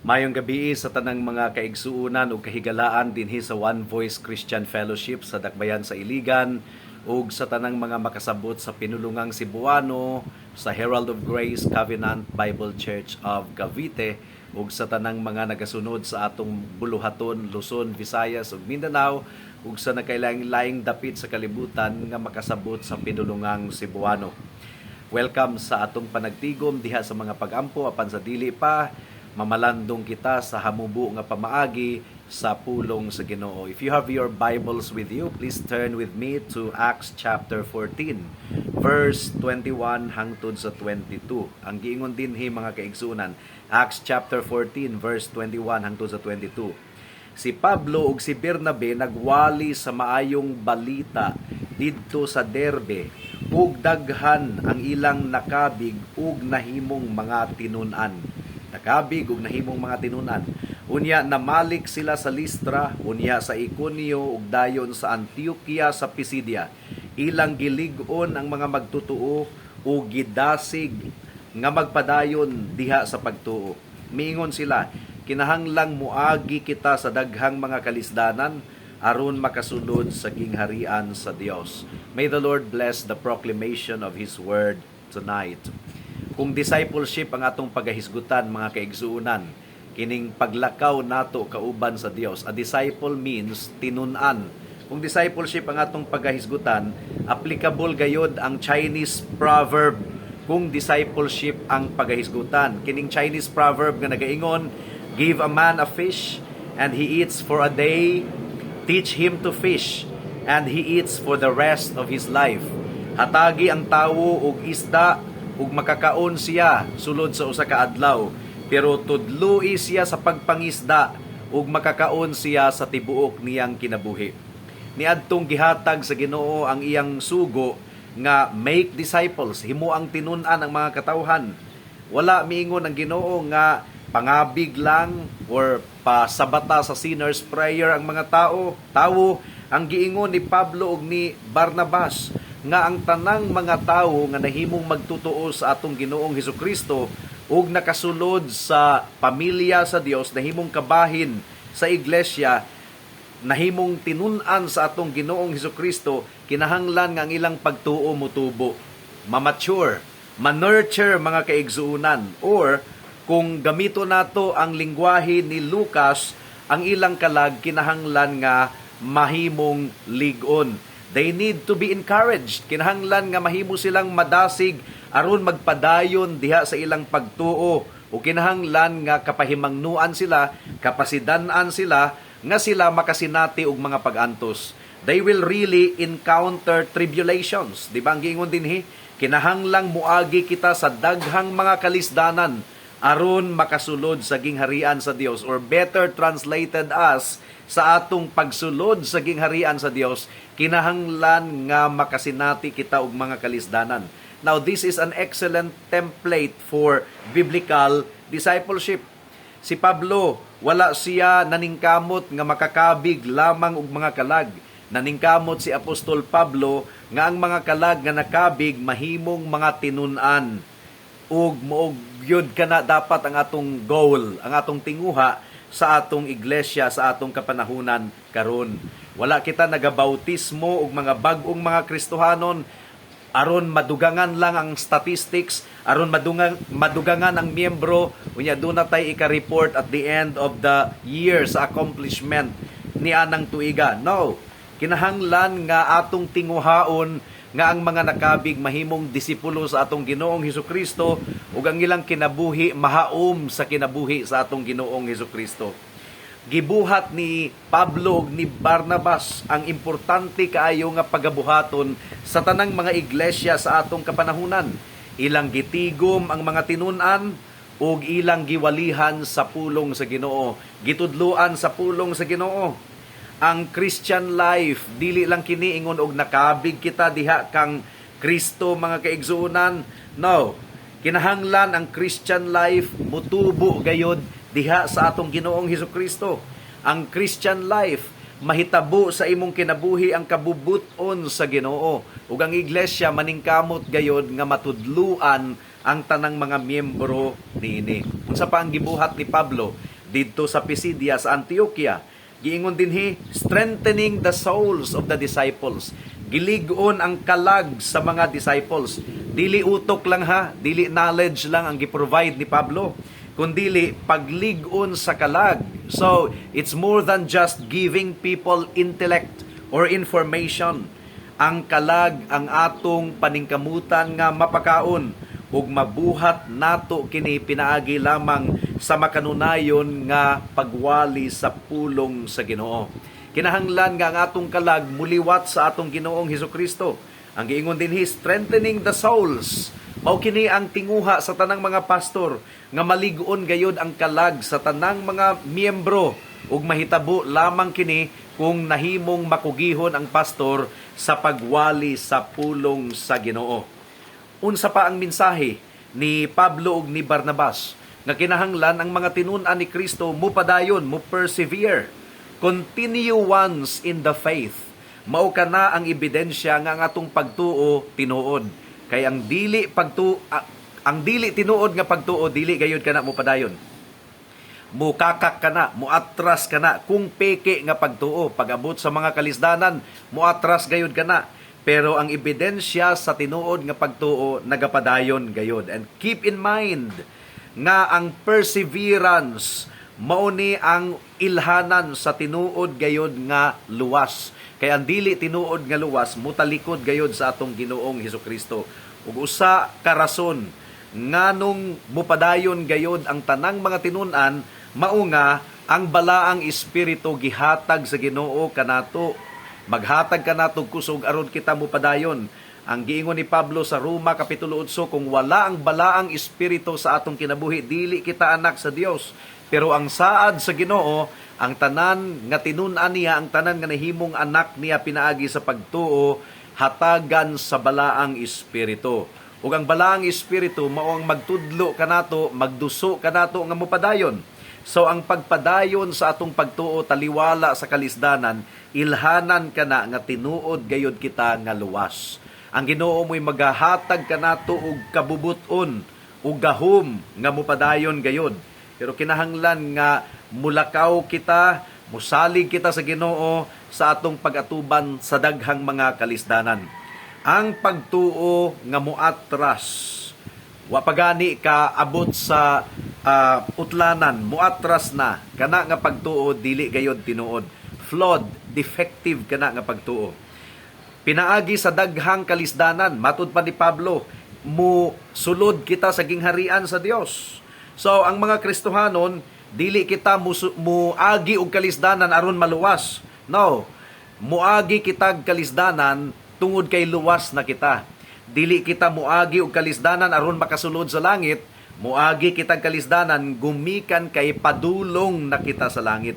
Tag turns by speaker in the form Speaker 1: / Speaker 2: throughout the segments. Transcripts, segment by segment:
Speaker 1: Maayong gabii sa tanang mga kaigsuonan ug kahigalaan dinhi sa One Voice Christian Fellowship sa Dakbayan sa Iligan ug sa tanang mga makasabot sa pinulungang Cebuano sa Herald of Grace Covenant Bible Church of Cavite ug sa tanang mga nagasunod sa atong buluhaton Luzon, Visayas ug Mindanao ug sa nakailaing-laing dapit sa kalibutan nga makasabot sa pinulungang Cebuano. Welcome sa atong panagtigom diha sa mga pagampo. Apan sa dili pa, mamalandong kita sa hamubo nga pamaagi sa pulong sa Ginoo. If you have your Bibles with you, please turn with me to Acts chapter 14, verse 21 hangtod sa 22. Ang giingon dinhi, mga kaigsuonan, Acts chapter 14 verse 21 hangtod sa 22. Si Pablo ug si Bernabe nagwali sa maayong balita didto sa Derbe ug daghan ang ilang nakabig ug nahimong mga tinun-an. Nakabig ug nahimong mga tinun-an. Unya namalik sila sa Listra, unya sa Iconio ug dayon sa Antioquia sa Pisidia. Ilang gilig-on ang mga magtutuo ug gidasig nga magpadayon diha sa pagtuo. Miingon sila, "Kinahanglang muagi kita sa daghang mga kalisdanan aron makasulod sa gingharian sa Dios." May the Lord bless the proclamation of His word tonight. Kung discipleship ang atong pagahisgutan, mga kaigsuonan, kining paglakaw nato kauban sa Dios, a disciple means tinun-an. Kung discipleship ang atong pagahisgutan, applicable gayod ang Chinese proverb kung discipleship ang pagahisgutan. Kining Chinese proverb nga nagaingon, "Give a man a fish and he eats for a day, teach him to fish and he eats for the rest of his life." Hatagi ang tawo og isda ug makakaon siya sulod sa usa ka adlaw, pero tudloi siya sa pagpangisda ug makakaon siya sa tibuok niyang kinabuhi. Niadtong gihatag sa Ginoo ang iyang sugo nga make disciples, himo ang tinun-an ang mga katawhan. Wala miingon ang Ginoo nga pangabig lang or pasabata sa sinner's prayer ang mga tao. Tawo ang giingon ni Pablo ug ni Barnabas nga ang tanang mga tawo nga nahimong magtutuo sa atong Ginoong Hesukristo ug nakasulod sa pamilya sa Dios, nahimong kabahin sa iglesia, nahimong tinun-an sa atong Ginoong Hesukristo, kinahanglan nga ang ilang pagtuo mutubo, ma-mature, ma-nurture, mga kaigsuonan, or kung gamito nato ang lingwahe ni Lucas, ang ilang kalag kinahanglan nga mahimong ligon. They need to be encouraged. Kinahanglan nga mahimo silang madasig aron magpadayon diha sa ilang pagtuo o kinahanglan nga kapahimangnuan sila, kapasidan-an sila nga sila makasinati og mga pag-antos. They will really encounter tribulations. Di ba ang giingon dinhi? Kinahanglang muagi kita sa daghang mga kalisdanan aron makasulod sa gingharian sa Dios, or better translated as sa atong pagsulod sa gingharian sa Dios, kinahanglan nga makasinati kita og mga kalisdanan. Now, this is an excellent template for biblical discipleship. Si Pablo, wala siya naningkamot nga makakabig lamang og mga kalag. Naningkamot si Apostol Pablo nga ang mga kalag nga nakabig mahimong mga tinun-an, ug mao gyud kana dapat ang atong goal, ang atong tinguha sa atong iglesia sa atong kapanahunan karon. Wala kita nagabautismo og mga bag-ong mga Kristohanon aron madugangan lang ang statistics, aron madugangan ang miyembro, unya duna tay ika-report at the end of the year sa accomplishment ni anang tuiga. No. Kinahanglan nga atong tinguhaon nga ang mga nakabig mahimong disipulo sa atong Ginoong Hesukristo ug ang ilang kinabuhi mahaom sa kinabuhi sa atong Ginoong Hesukristo. Gibuhat ni Pablo ug ni Barnabas ang importante kaayo nga pagabuhaton sa tanang mga iglesia sa atong kapanahunan. Ilang gitigom ang mga tinun-an ug ilang giwalihan sa pulong sa Ginoo, gitudluan sa pulong sa Ginoo. Ang Christian life, dili lang kini ingon og nakabig kita diha kang Kristo, mga kaigsuonan. No. Kinahanglan ang Christian life mutubo gayod diha sa atong Ginoong Hesukristo. Ang Christian life, mahitabo sa imong kinabuhi ang kabubut-on sa Ginoo ug ang iglesia maningkamot gayod nga matudluan ang tanang mga miyembro niini. Unsa pa ang gibuhat ni Pablo? didto sa Pisidia, sa Antioquia. Giingon dinhi, strengthening the souls of the disciples. Gilig-on ang kalag sa mga disciples. Dili utok lang ha, dili knowledge lang ang gi-provide ni Pablo, kundili paglig-on sa kalag. So, it's more than just giving people intellect or information. Ang kalag ang atong paningkamutan nga mapakaon ug mabuhat nato kini pinaagi lamang sa makanunayon nga pagwali sa pulong sa Ginoo. Kinahanglan nga ang atong kalag muliwat sa atong Ginoong Hesukristo. Ang giingon dinhi, strengthening the souls. Mao kini ang tinguha sa tanang mga pastor nga malig-on gayud ang kalag sa tanang mga miyembro, ug mahitabo lamang kini kung nahimong makugihon ang pastor sa pagwali sa pulong sa Ginoo. Unsa pa ang mensahe ni Pablo ug ni Barnabas? Nga kinahanglan ang mga tinun-an ni Kristo mupadayon, mo persevere. Continue once in the faith. Mao kana ang ebidensya nga ang atong pagtuo tinuod. Kay ang dili tinuod nga pagtuo, dili gayud kana mopadayon, mukakak kana, muatras kana kung peke nga pagtuo. Pag-abot sa mga kalisdanan, muatras gayud kana. Pero ang ebidensya sa tinuod nga pagtuo, nagapadayon gayud. And keep in mind nga ang perseverance mao ni ang ilhanan sa tinuod gayud nga luwas. Kay ang dili tinuod nga luwas, mutalikod gayud sa atong Ginoong Hesukristo. Ug usa ka rason nganong mupadayon gayod ang tanang mga tinun-an, mao nga ang Balaang Espiritu gihatag sa Ginoo kanato. Maghatag kanato kusog aron kita mupadayon. Ang giingon ni Pablo sa Roma kapitulo 8, kung wala ang Balaang Espiritu sa atong kinabuhi, dili kita anak sa Dios. Pero ang saad sa Ginoo, ang tanan nga tinun-an niya, ang tanan nga nahimong anak niya pinaagi sa pagtuo, hatagan sa Balaang Espiritu. Ug ang Balaang Espiritu mao ang magtudlo kanato, magduso kanato nga mopadayon. So ang pagpadayon sa atong pagtuo taliwala sa kalisdanan, ilhanan kana nga tinuod gayud kita nga luwas. Ang Ginoo mo'y magahatag kanato og kabubut-on ug gahom nga mopadayon gayud. Pero kinahanglan nga mulakaw kita, musalig kita sa Ginoo sa atong pag-atuban sa daghang mga kalisdanan. Ang pagtuo nga muatras, wa pa gani ka abot sa utlanan, muatras na, kana nga pagtuo dili gayod tinuod. Flawed, defective kana nga pagtuo. Pinaagi sa daghang kalisdanan, matud pa ni Pablo, mo sulod kita sa gingharian sa Dios. So ang mga Kristohanon, dili kita muagi og kalisdanan aron maluwas. No. Muagi kitag kalisdanan tungod kay luwas na kita. Dili kita muagi og kalisdanan aron makasulod sa langit, muagi kitag kalisdanan gumikan kay padulong na kita sa langit.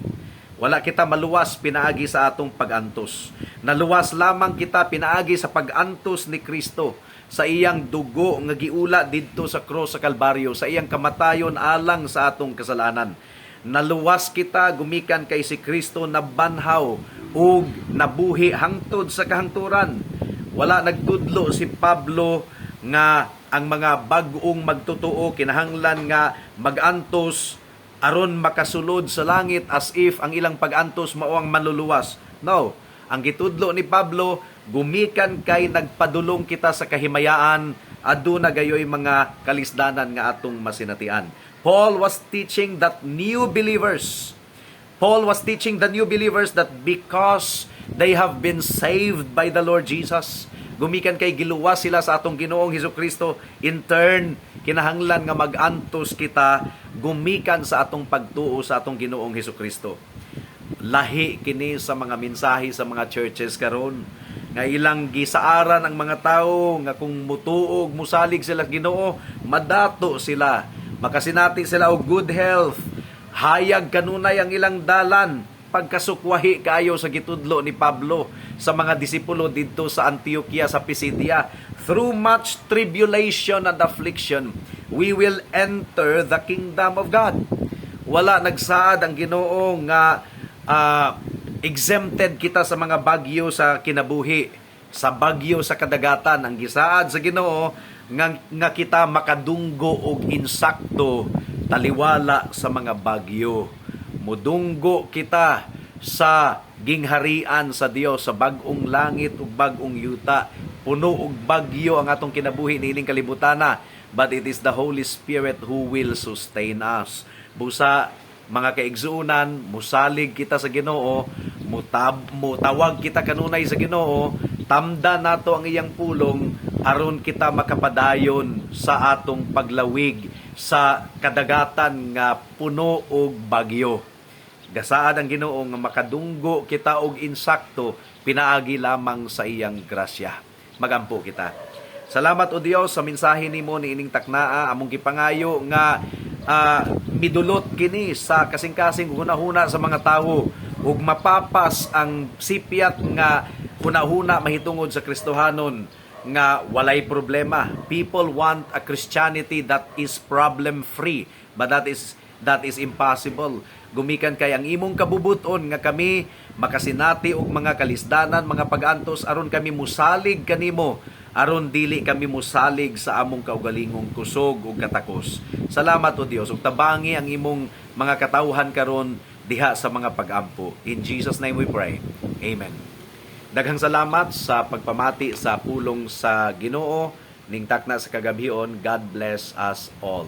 Speaker 1: Wala kita maluwas pinaagi sa atong pag-antos. Naluwas lamang kita pinaagi sa pag-antos ni Kristo, sa iyang dugo nga giula didto sa krus sa Kalbaryo, sa iyang kamatayon alang sa atong kasalanan. Naluwas kita gumikan kay si Kristo nabanhaw ug nabuhi hangtod sa kahangturan. Wala nagtudlo si Pablo nga ang mga bag-ong magtotoo kinahanglan nga magantos aron makasulod sa langit, as if ang ilang pag-antos mao ang manluluwas. No. Ang gitudlo ni Pablo, gumikan kay nagpadulong kita sa kahimayaan, aduna gayoy mga kalisdanan nga atong masinatian. Paul was teaching the new believers that because they have been saved by the Lord Jesus, gumikan kay giluwas sila sa atong Ginoong Hesus Kristo, in turn, kinahanglan nga mag-antos kita gumikan sa atong pagtuo sa atong Ginoong Hesus Kristo. Lahi kini sa mga mensahe sa mga churches karon nga ilang gisaaran ang mga tao nga kung mutuog, musalig sila Ginoo, madato sila, makasinati sila og good health, hayag kanunay ang ilang dalan. Pagkasukwahi kaayo sa gitudlo ni Pablo sa mga disipulo didto sa Antioquia sa Pisidia: "Through much tribulation and affliction we will enter the kingdom of God." Wala nagsaad ang Ginoo nga exempted kita sa mga bagyo sa kinabuhi, sa bagyo sa kadagatan. Ang gisaad sa Ginoo nga kita makadunggo og insakto taliwala sa mga bagyo. Mudunggo kita sa gingharian sa Dios, sa bag-ong langit ug bag-ong yuta. Puno og bagyo ang atong kinabuhi niining kalibutana, but it is the Holy Spirit who will sustain us. Busa, mga kaigsuonan, musalig kita sa Ginoo, mutawag kita kanunay sa Ginoo, tamda nato ang iyang pulong aron kita makapadayon sa atong paglawig sa kadagatan nga puno og bagyo. Gasaad ang Ginoo nga makadunggo kita og insakto pinaagi lamang sa iyang grasya. Magampo kita. Salamat, O Dios, sa mensahe nimo niining taknaa. Among gipangayo nga midulot kini sa kasing-kasing hunahuna sa mga tawo ug mapapas ang sipyat nga hunahuna mahitungod sa Kristohanon nga walay problema. People want a Christianity that is problem free, but that is impossible. Gumikan kay ang imong kabubuton nga kami makasinati og mga kalisdanan, mga pag-antos, aron kami musalig kanimo, aron dili kami musalig sa among kaugalingong kusog ug katakos. Salamat, O Dios, ug tabangi ang imong mga katawhan karon diha sa mga pag-ampo. In Jesus' name we pray. Amen. Daghang salamat sa pagpamati sa pulong sa Ginoo ning takna sa kagabhion. God bless us all.